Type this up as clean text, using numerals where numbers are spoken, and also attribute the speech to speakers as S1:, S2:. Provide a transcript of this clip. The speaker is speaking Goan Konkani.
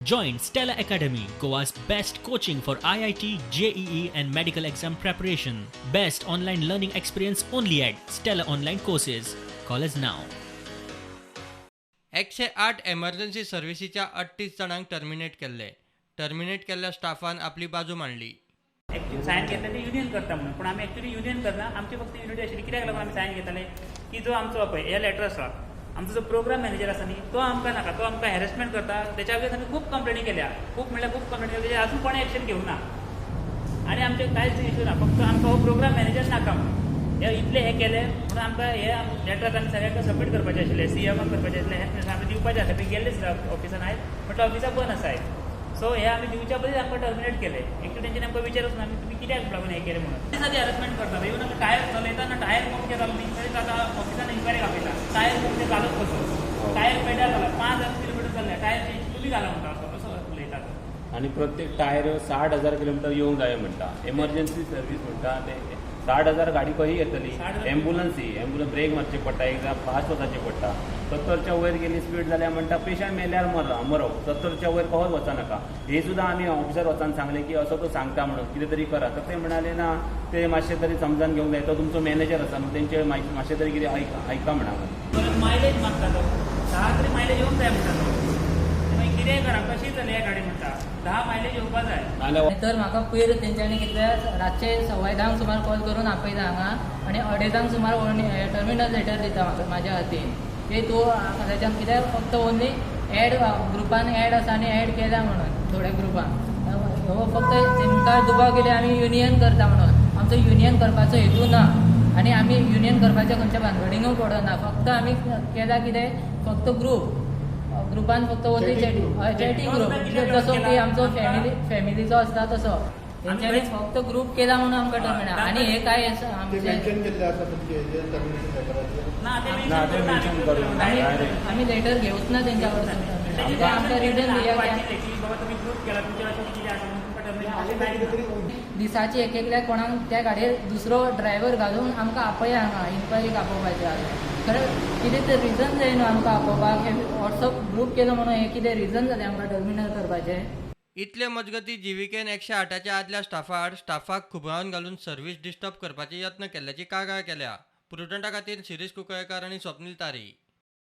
S1: Join Stella Academy, Goa's best coaching for IIT, JEE, and medical exam preparation. Best online learning experience only at Stella Online Courses. Call us now.
S2: 108 emergency सर्विसीच्या 38 जाणांक टर्मिनेट केल्ले. टर्मिनेट केल्ल्या स्टाफान आपली बाजू मांडली.
S3: एक्च्युअली सायन घेतले ते युनियन करता म्हणून, पूण आमी एक्च्युअली युनियन करना. आमची फक्त युनिटी आशिल्ली. कित्याक लागून आमी सायन घेताले की जो आमचो पळय हे लेटर आसा, आमचो जो प्रोग्राम मॅनेजर आसा न्ही, तो आमकां नाका, तो आमकां हॅरेसमेंट करता. तेच्या अगेन्स्ट आमी खूब कंप्लेनी केल्या, खूब म्हणल्यार खूब कंप्लेनी केल्या. तेजेर अजून कोणें एक्शन घेवंक ना आनी आमचे कांयच इशू ना. फक्त आमकां हो प्रोग्राम मॅनेजर नाका म्हणून हे इतले हे केले म्हणून आमकां हे लेटर्स आमी सगळ्यांक सबमीट करपाचे आशिल्ले, सीएमाक करपाचे आशिल्ले, हेल्थ मिनिस्टर आमी दिवपाचे आसले. गेल्ले ऑफिसान आयज, म्हटलं ऑफिसाक बंद आसा आयज. सो हे आमी दिवच्या पयलीं आमकां टर्मिनेट केले. एक्चुअली तेंच्यांनी आमकां विचारूच ना आमी तुमी कित्याक लागून हें केलें म्हणून. दिसांनी हॅरेसमेंट करतात. इवन आमी टायर चलयतना टायर पंक्चर जालो न्ही तरी आतां ऑफिसान इन्क्वायरी आपयता, टायर पंक्चर जालोच कसो, टायर पेड्यार जाला, 5000 किलोमिटर चल्ले, टायर चेंज तुमी घाला म्हणटा, असो असो उलयता तो.
S4: आनी प्रत्येक टायर 60,000 किलोमिटर येवंक जाय म्हणटा. एमर्जन्सी सर्वीस म्हणटा ते 60,000 गाडी खंय येतली?
S3: 60,000.
S4: एम्बुलन्स ही एम्बुलन्स ब्रेक मारची पडटा, एकदा फास्ट वचपाचें पडटा. 70च्या वयर गेली स्पीड जाल्यार म्हणटा पेशंट मेल्यार मरो, 70च्या वयर खंयच वचनाका. हे सुद्दां आमी ऑफिसर वचून सांगलें की असो तो सांगता म्हणून कितें तरी करा, तर ते म्हणाले ना, ते मातशें तरी समजावन घेवंक जाय, तो तुमचो मॅनेजर आसा न्हू, तेंचे मातशें तरी कितें आयका म्हणा.
S3: परत मायलेज मागता तो, 10 तरी मायलेज येवंक जाय म्हणटा तो. मागीर कितेंय करा, कशी चलया गाडी म्हणटा, 10 मायलेज येवपा जाय.
S4: नाल्यार
S5: तर म्हाका पयर तेंच्यांनी कितले रातचे 10:15 सुमार कॉल करून आपयता हांगा आनी 2:30 सुमार टर्मिनल लेटर दिता म्हाका म्हाज्या हातीन की तूं ताच्यान कितें फक्त ओनली एड ग्रुपान एड आसा आनी एड केल्या म्हणून थोड्या ग्रुपान. हो फक्त तेंकां दुबाव केले आमी युनियन करता म्हणून. आमचो युनियन करपाचो हेतू ना आनी आमी युनियन करपाच्या खंयच्या भानगडीनूय पडना. फक्त आमी केला कितें, फक्त ग्रुपान फक्त ओनली चॅटिंग, हय, चॅटिंग ग्रुप, जसो की आमचो फॅमिलीचो आसता तसो. तेंच्यांनी फक्त ग्रुप केला म्हणून आमकां टर्मिनेट आनी हे काय
S6: ते
S5: आमचे
S6: मेन्शन केल्ले आसा तुमचे हेजेर टर्मिनेशन पेपराचेर?
S3: ना, ते
S4: ना, ते mention करूंक ना.
S5: आमी
S4: Direct.
S5: आमी लेटर घेवच ना तेंच्या कडसून. आमकां रिटर्न दिया की
S3: की बाबा तुमी ग्रुप केला, तुमचे अशें कितें आसा म्हणून तुमकां टर्मिनेट.
S6: कितें तरी
S5: दिसाचे एक एकल्याक कोणाक त्या गाडयेर दुसरो ड्रायव्हर घालून आमकां आपया हांगा इन्क्वायरीक आपोवपाचें आसलें. खरें कितें तर रिजन जाय न्हू आमकां आपोवपाक. हे वॉट्सअप ग्रूप केलो म्हणून हें कितें रिजन जालें आमकां टर्मिनेट करपाचें?
S2: इतले मजगती जीव्हीकेन 108च्या आदल्या स्टाफा आड स्टाफाक खुबळावन घालून सर्वीस डिस्टर्ब करपाचे यत्न केल्ल्याची कागाळ केल्या. प्रुडंटा खातीर शिरीष कुंकळेकर आनी स्वप्नील तारी.